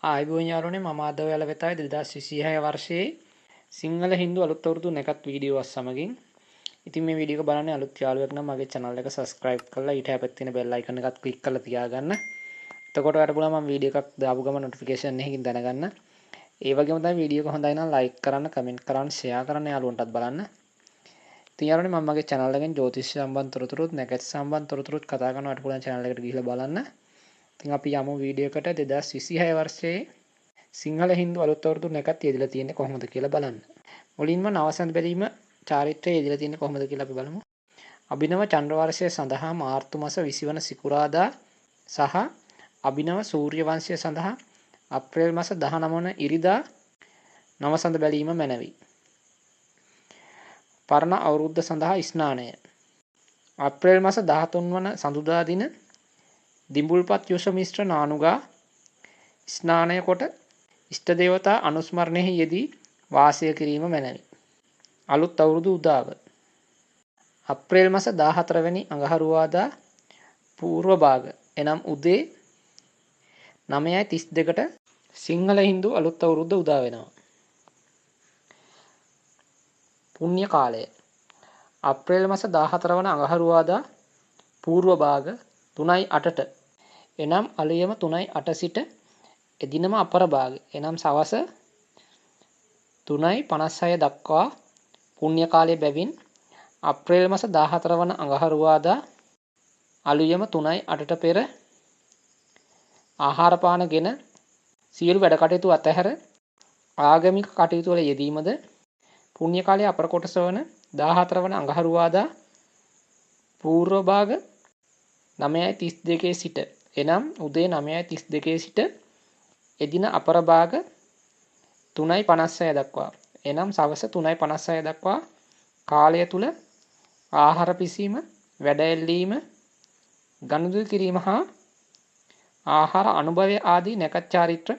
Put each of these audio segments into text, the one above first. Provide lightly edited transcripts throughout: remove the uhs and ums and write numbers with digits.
ආයුබෝවන් යාළුවනේ, මම අද ඔයාලා වෙත ආවේ 2026 වර්ෂයේ සිංහල හින්දු අලුත් අවුරුදු නැකත් වීඩියෝවක් සමගින්. ඉතින් මේ වීඩියෝ එක බලන්නේ අලුත් යාළුවෙක් නම් මගේ channel එක subscribe කරලා ඊට එහා පැත්තේ තියෙන bell icon එකත් click කරලා තියාගන්න. එතකොට ඔයාලට පුළුවන් මම වීඩියෝ එකක් දාපු ගමන් notification එකකින් දැනගන්න. ඒ වගේම තමයි වීඩියෝ එක හොඳයි නම් like කරන්න, comment කරන්න, share කරන්න යාළුවන්ටත් බලන්න. ඉතින් යාළුවනේ, මම මගේ channel එකෙන් ජ්‍යොතිෂ සම්බන්ධ තොරතුරුත් නැකත් සම්බන්ධ තොරතුරුත් කතා කරනවා. ඔයාලට පුළුවන් channel එකට ගිහිල්ලා බලන්න. ඉතින් අපි යමු වීඩියෝ එකට. 2026 වර්ෂයේ සිංහල හින්දු අලුත් අවුරුදු නැකත් යෙදিলা තියෙන්නේ කොහොමද කියලා බලන්න. මුලින්ම නවසඳ බැලීම චාරිත්‍රය යෙදিলা තියෙන්නේ කොහොමද කියලා අපි බලමු. අභිනව චන්ද්‍ර වර්ෂය සඳහා මාර්තු මාස 20 වන සිකුරාදා සහ අභිනව සූර්ය වංශය සඳහා අප්‍රේල් මාස 19 වන ඉරිදා නවසඳ බැලීම මැනවි. පරණ අවුරුද්ද සඳහා ස්නානය. අප්‍රේල් මාස 13 වන සඳුදා දින දිඹුල්පත් යුෂ මිශ්‍ර නානුගා ස්නානය කොට ඉෂ්ට දේවතා අනුස්මරණයෙහි යෙදී වාසය කිරීම මැනවි. අලුත් අවුරුදු උදාව. අප්‍රේල් මාස 14 වැනි අඟහරුවාදා පූර්ව භාග එනම් උදේ 9:32ට සිංහල හින්දු අලුත් අවුරුද්ද උදා වෙනවා. පුණ්‍ය කාලය. අප්‍රේල් මාස 14 වන අඟහරුවාදා පූර්ව භාග 3:08ට එනම් අලුයම 3:08 සිට එදිනම අපර භාග එනම් සවස 3:56 දක්වා පුණ්‍ය කාලය බැවින් අප්‍රේල් මාස 14 වන අඟහරුවාදා අලුයම 3:08ට පෙර ආහාර පාන ගෙන සියලු වැඩ කටයුතු අතහැර ආගමික කටයුතු වල යෙදීමද පුණ්‍ය කාලයේ අපර කොටස වන 14 වන අඟහරුවාදා පූර්ව භාග 9:32 සිට එනම් උදේ 9:32 සිට එදින අපර භාග 3:56 දක්වා එනම් සවස 3:56 දක්වා කාලය තුල ආහාර පිසීම, වැඩ ඇල්ලීම, ගනුදෙනු කිරීම හා ආහාර අනුභවය ආදී නැකත් චාරිත්‍ර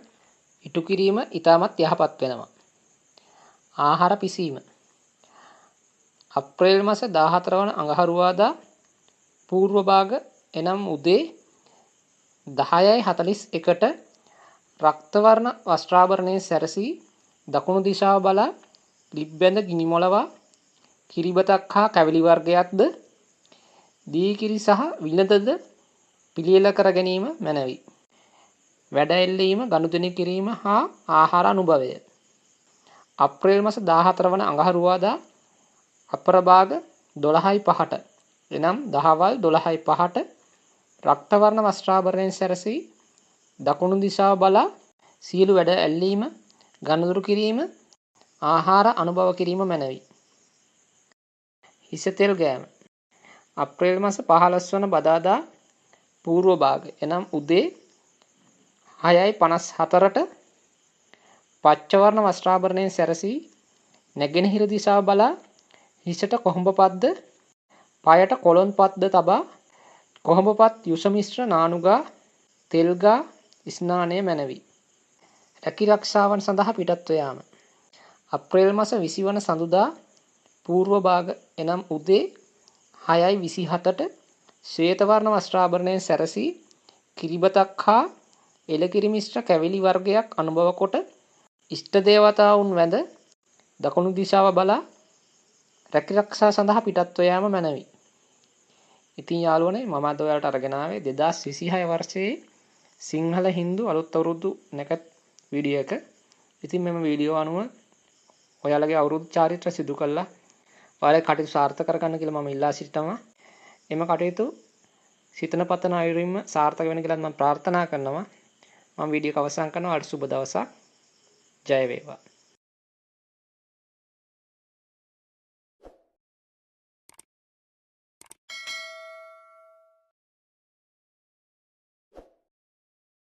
ඉටු කිරීම ඉතාමත් යහපත් වෙනවා. ආහාර පිසීම. අප්‍රේල් මාස 14 වන අඟහරුවාදා පූර්ව භාග එනම් උදේ 10:41ට රක්ත වර්ණ වස්ත්‍රාභරණයෙන් සැරසී දකුණු දිශාව බලා ලිප් බැඳ ගිනි මොලවා කිරිබතක් හා කැවිලි වර්ගයක්ද දී කිරි සහ විලඳද පිළියෙල කර ගැනීම මැනවි. වැඩ ඇල්ලීම, ගනුදෙනු කිරීම හා ආහාර අනුභවය. අප්‍රේල් මාස 14 වන අඟහරුවාදා අපර භාග 12:05ට එනම් දහවල් 12:05ට රක්ත වර්ණ වස්ත්‍රාභරණයෙන් සැරසී දකුණු දිශාව බලා සියලු වැඩ ඇල්ලීම, ගනුදෙනු කිරීම, ආහාර අනුභව කිරීම මැනවි. හිස තෙල් ගෑම. අප්‍රේල් මාස 15 වන බදාදා පූර්ව භාග එනම් උදේ 6:54ට පච්ච වර්ණ වස්ත්‍රාභරණයෙන් සැරසී නැගෙනහිර දිශාව බලා හිසට කොහොඹපත්ද පයට කොළොන්පත්ද තබා කොහොඹපත් යුෂ මිශ්‍ර නානුගා තෙල්ගා ස්නානය මැනවි. රැකී රක්ෂාවන් සඳහා පිටත්ව යාම. අප්‍රේල් මාස 20 වන සඳුදා පූර්ව භාග එනම් උදේ 6:27ට ශ්වේත වර්ණ වස්ත්‍රාභරණයෙන් සැරසී කිරිබතක් හා එළකිරි මිශ්‍ර කැවිලි වර්ගයක් අනුභව කොට ඉෂ්ට දේවතාවුන් වැඳ දකුණු දිශාව බලා රැකී රක්ෂා සඳහා පිටත්ව යාම මැනවි. ඉතින් යාළුවනේ, මම අද ඔයාලට අරගෙන ආවේ 2026 වර්ෂයේ සිංහල හින්දු අලුත් අවුරුදු නැකත් වීඩියෝ එක. ඉතින් මෙම වීඩියෝ අනුව ඔයාලගේ අවුරුදු චාරිත්‍ර සිදු කළා ඔයාලගේ කටයුතු සාර්ථක කරගන්න කියලා මම ඉල්ලා සිටිනවා. එම කටයුතු සිතන පතන අයුරින්ම සාර්ථක වෙන කියලා මම ප්‍රාර්ථනා කරනවා. මම වීඩියෝ එක අවසන් කරනවා. ඔයාලට සුබ දවසක්. ජය වේවා.